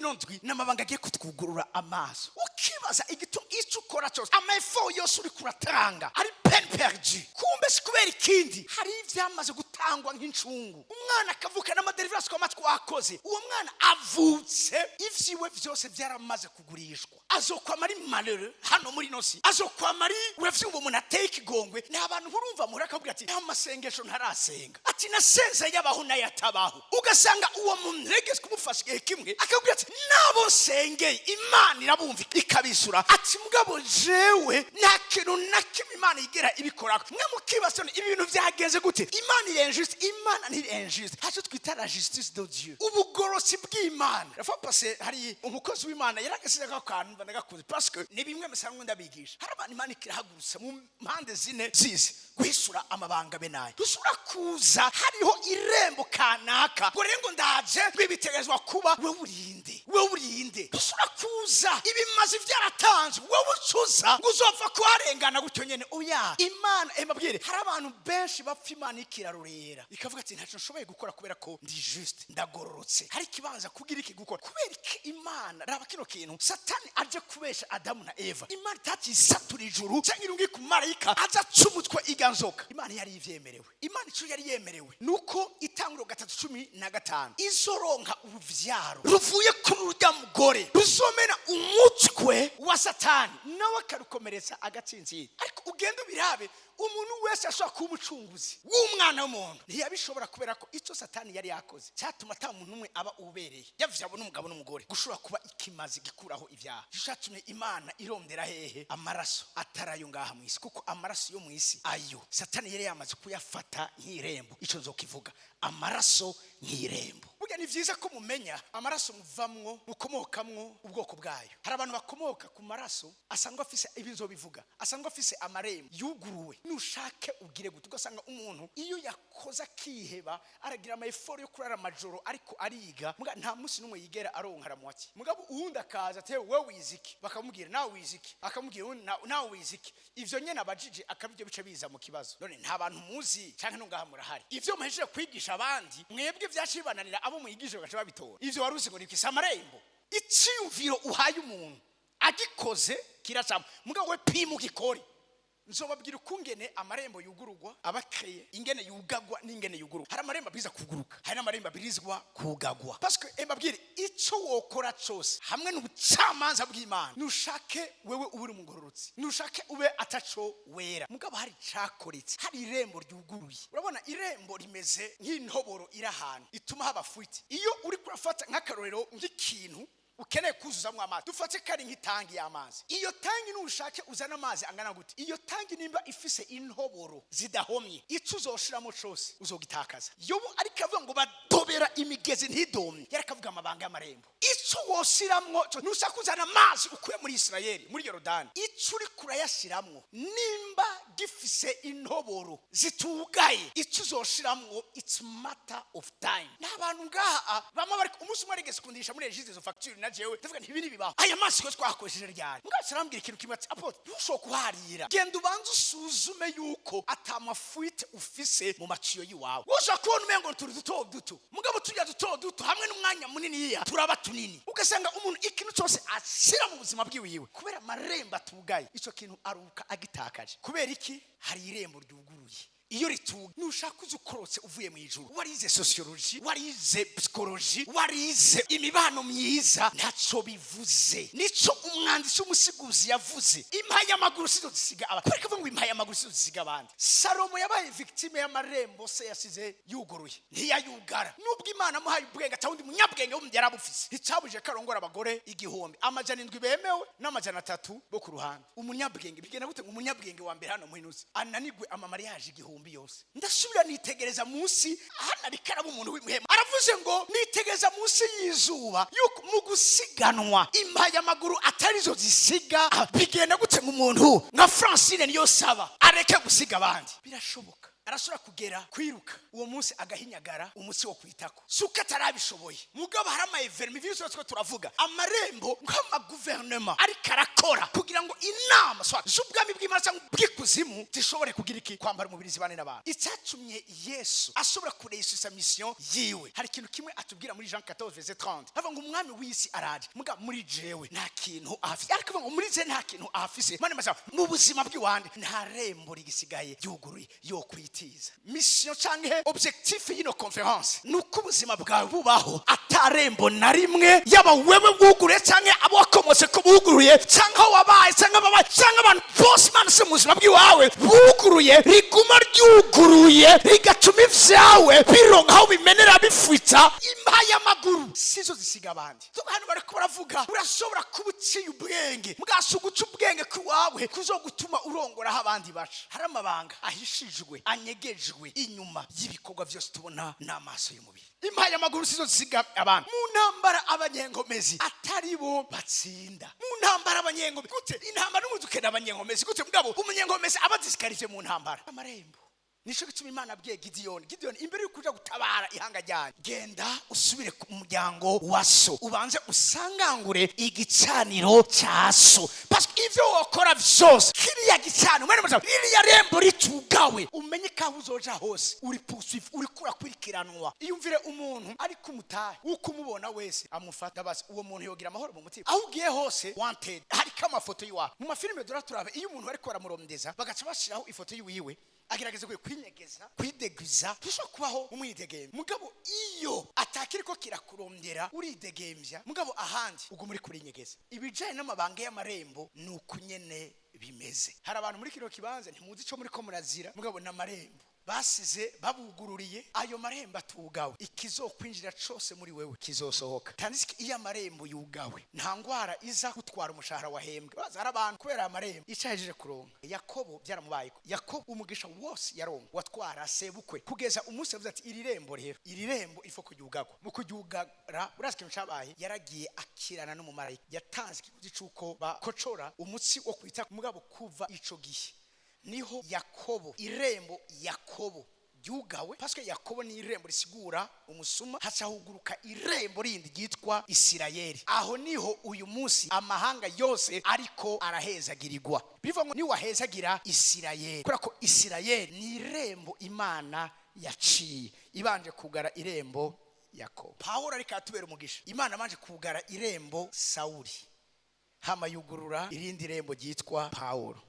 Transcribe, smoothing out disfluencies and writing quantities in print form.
Ino ndwi n'amabanga agiye kutwugurura amaso, ukibaza igituma icyo ukora cyose, ama efforts yose uri kuratanga ari peine perdue. Kumbe si kubera ikindi, hari ibyamaze gutangwa nk'incungu. Umwana akavuka n'ama délivrance twama twakoze, uwo mwana avutse ivyiwe vyose byaramaze kugurishwa. Azokwama ari malheureux hano muri ino si, azokwama ari, uravyumva, umuntu ateye ikigongwe. Ni abantu urumva muhura akavuga ati: "Nta masengesho ntarasenga," ati: "Nasenze yabaho n'ayatabaho." Ugasanga uwo muntu regeze kumufasha igihe kimwe, akabwira ati: "Nabo nsengeye Imana irabumva ikabisura," ati: "Mugabo jewe nta kintu na kimwe Imana igera ibikorako." Mwe mukibaza none ibi bintu byagenze gute? Imana iri injuste? Imana ntiri injuste. Haco twita la justice de Dieu, ubugorosi bw'Imana. La fois passée hari umukozi w'Imana yaragasize ako kantu, mba ndagakunze parce que ni bimwe musanzwe ndabigisha. Hari abantu Imana ikirahagurutsa mu mpande zine zizi guhisura amabanga be nayo. Dushobora kuza hariho irembo kanaka, ngo rero ngo ndaje bibitegerezwa kuba. Wewe urinde, wewe urinde. Dushobora kuza ibimazi byaratanzwe, wowe ucuza ngo uzopfa kuharengana gutyo nyene. Oya, Imana emabwire, hari abantu benshi bapfa Imana ikirarurera, ikavuga ati: "Ntacyo nshoboye gukora kubera ko ndi juste, ndagororotse." Hari ikibanza kugira iki gukora kubera iki? Imana, raba kino kintu, Satani aje kubesha Adamu na Eva, Imana itakisatura ijuru cyangwa irungi ku marayika aza aca umutwe iga nzoka. Imana yari ivyemerewe. Imana ico yari yemerewe nuko Itanguro 3:15 izoronka uruvyaro ruvuye kuri urya mugore ruzomena umutwe wa Satani, nawe akarukomeretsa agatsinzira. Ariko ugenda ubirabe, umuntu wese ashobora kuba umucunguzi w'umwana w'umuntu ntiyabishobora, kubera ko icyo Satani yari yakoze cyatuma ata muntu umwe aba ubereye yavuze abo n'umugabo n'umugore gushobora kuba ikimazi gikuraho ibyaha. Cyatumye Imana irondera hehe amaraso atari ayo ngaha mu isi, kuko amaraso yo mu isi ayo Satani yari yamaze kuyafata nk'irembo. Icyo nzokivuga, amaraso nk'irembo. Burya ni byiza ko mumenya amaraso muvamwo, mukomokamwo, ubwoko bwayo. Hari abantu bakomoka ku maraso asanzwe afise, ibi nzobivuga, asanzwe afise amarembo yuguruwe. Nushake ugire gute, ugasanga umuntu iyo yakoze akiheba, aragira ama efforts yo kurara amajoro ariko ariga, muga nta munsi n'umwe yigera aronka ramuwaki. Mugabo uwundi akaza ati: "Wewe wize iki?" Bakamubwira: "Nawe wize iki?" Akamubwira: "Nawe wize iki?" Ivyo nyene abajije akabivyo bice biza mu kibazo. None nta bantu muzi canke no ngaha murahari, ivyo muhejeje kwigisha abandi mwebwe vyaciye bibananira, abo mwigishije bagaca babitora. Ivyo wari uzi ngo ni iki? Si amarembo. Iciyumviro uhaye umuntu agikoze kiracamo, mugabo we pima ugikore. Nzobabwira ukungene amarembo yugururwa, abakeye ingene yugagwa n'ingene yugururwa. Hari amarembo abwiza kuguruka, hari n'amarembo abwirizwa kugagwa, parce que mbabwire, ico wokora cose hamwe n'ubucamanza bw'Imana, nushake wewe ube uri umugororotsi, nushake ube ataco wera, mugabo hari icakoretse, hari irembo ryuguruye. Urabona irembo rimeze nk'intoboro iri ahantu ituma haba fuite. Iyo uri kurafata nk'akarorero nk'ikintu ukeneye kuzuzamo amazi, dufate ko ari nk'itangi y'amazi, iyo tangi nushake uzana amazi angana gute, iyo tangi nimba ifise intoboro zidahomye, ico uzoshiramo cose uzogitakaza. Yobu ariko avuga ngo badobera imigezi ntidomye, yari akavuga amabanga y'amarembo. Ico woshiramwo, nushaka uzana amazi ukuye muri Isirayeli, muri Yorodani, ico uri kurayashiramwo nimba gifise intoboro zitugaye, ico uzoshiramwo, it's matter of time. Nta bantu ngaha bamwe bari umunsi umwe arigeze kundisha muri Regideso facture, na jewe ndavuga nti: "Ibi ntibibaho, aya mazi ko twakoresheje ryari?" Mugabo arambwira ikintu kimwe ati: "Apôtre, ntushobora kuharira, genda ubanze usuzume yuko ata ma fuites ufise mu maciyo y'iwawe." Ushobora kubona umengo turi duto duto, mugabo turya duto duto hamwe n'umwanya munini yiya turaba tunini, ugasanga umuntu ikintu cyose ashyira mu buzima bwiwiwe, kubera amarembo atugaye, icyo kintu aruka agitakaje. Kubera iki? Hari irembo ryuguruye. Iyo rituga, nushaka uza ukorotse uvuye mu ijuru, warize sociologie, warize psychologie, warize imibano myiza, ntacyo bivuze. Nico umwanditsi w'Umusiguzi yavuze: "Impayamaguru sizo zisiga abandi." Kubera ko ngo impayamaguru sizo zisiga abandi, Salomo yabaye victime y'amarembo se yasize yuguruye, ntiyayugara. Nubwo Imana amuhaye ubwenge atawundi munyabwenge wundi yari abufise, nticabuje ko arongora abagore 1700 bemewe n'300 bo ku ruhande. Umunyabwenge bigenda gute ngo umunyabwenge wa mbere hano muhinuzi ananigwe ama mariages 1000 yose? Ndasubira nitegereza munsi hano, ariko araba umuntu w'imuhema, aravuze ngo: "Nitegereza munsi y'izuba yuko mu gusiganwa impayamaguru atarizo zisiga." Bigenda gute ngo umuntu nka Francine niyo saba areke gusiga abandi? Birashoboka. Arashobora kugera kwiruka uwo munsi, agahinyagara umutsi wo kwitako, si uko atarabishoboye, mugabo hari ama événements. Ivyo byose two turavuga, amarembo nk'amaguverinoma ariko arakora kugira ngo inama soit z'ubwami bw'Imana cyangwa bw'ikuzimu zishobore kugira iki? Kwambara umubiri, zibane n'abantu. Icyatumye Yesu ashobora kuresisa mission yiwe, hari ikintu kimwe atubwira muri Jean 14 verset 30. Avuga ngo umwami w'isi araje, muga muri jewe nta kintu afise. Ariko avuga ngo muri je nta kintu afise, mane masaba mu buzima bw'iwande nta rembo rigisigaye ryuguruye yo kwitiza. Mission canke objectif y'ino conférence ni uko ubuzima bwawe bubaho atarembo na rimwe, yaba wewe wuguruye canke abo wakomotse ko buguruye, canke aho wabaye, canke ababaye, canke abantu bose Imana se mu buzima bw'iwawe buguruye, riguma ryuguruye, rigatuma ivyawe bironka aho bimenera bifwita. Impa y'amaguru sizo zisiga abandi. Hano bariko baravuga, urashobora kuba uciye ubwenge, bwasi uguca ubwenge k'iwawe kuzogutuma urongora aho abandi baca. Hari amabanga ahishijwe, anyegejwe inyuma y'ibikorwa byose tubona n'amaso y'umubiri. Impa y'amaguru sizo zisiga abantu. Mu ntambara, abanyengomezi atari bo batsinda mu ntambara. Abanyengomezi gute? Intambara n'ubundi ukenera abanyengomezi gute? Mugabo umunyengomezi aba disqualifié mu ntambara. Amarembo, nico gituma Imana abwiye Gidiyoni: "Gidiyoni, imbere y'uko uja gutabara ihanga ryanyu, genda usubire ku muryango wa so, ubanze usangangure igicaniro cya so." Parce que ivyo wokora vyose, kiriya gicaniro, mwene musa, ririya rembo ritugawe, umenye ko aho uzoja hose uri poursuivi, uriko urakurikiranwa. Iyumvire umuntu ariko umutahe, uko umubona wese amufata basi, uwo muntu yogira amahoro mu mutima? Aho ugiye hose wanted, hariko amafoto y'iwawe. Mu mafilime dora turabe, iyo umuntu bariko baramurondeza, bagaca bashiraho ifoto yiwiwe, agerageza kwinyegeza, kwideguza. Ntushobora kubaho umwidegembya. Mugabo iyo atakiriko kirakurondera, uridegembya. Mugabo ahandi uguma uri kurinyegeza. Ibijanye n'amabanga y'amarembo ni uku nyene bimeze. Hari abantu muri kino kibanza ntimuzi ico muriko murazira, mugabo n'amarembo basize babugururiye. Ayo marembo atugawe, ikizokwinjira cose muri wewe kizosohoka. Tandis que iyo amarembo yugawe, nta ngwara iza gutwara umushahara wahembwe. Baza hari abantu kubera aya marembo icahejeje kuronka. Yakobo byaramubayeko. Yakobo umugisha wose yaronka watwara sebukwe, kugeza umunsi yavuze ati: "Iri rembo rero, iri rembo ifo kuryugagwa." Mu kuryugara, urazi ikintu cabaye? Yaragiye akirana n'umumarayika, yatanze ikiguzi c'uko bakocora umutsi wo kwita. Mugabo kuva ico gihe niho Yakobo, irembo Yakobo ryugawe, parce que Yakobo ni irembo risigura umusuma. Haca huguruka irembo rindi ryitwa Isirayeli. Aho niho uyu munsi amahanga yose ariko arahezagirirwa. Bivuga ngo niwahezagira Isirayeli, kubera ko Isirayeli ni irembo Imana yaciye ibanje kugara irembo Yakobo. Pawulo ariko aratubera umugisha. Imana abanje kugara irembo Sawuli, hama yugurura irindi rembo ryitwa Pawulo.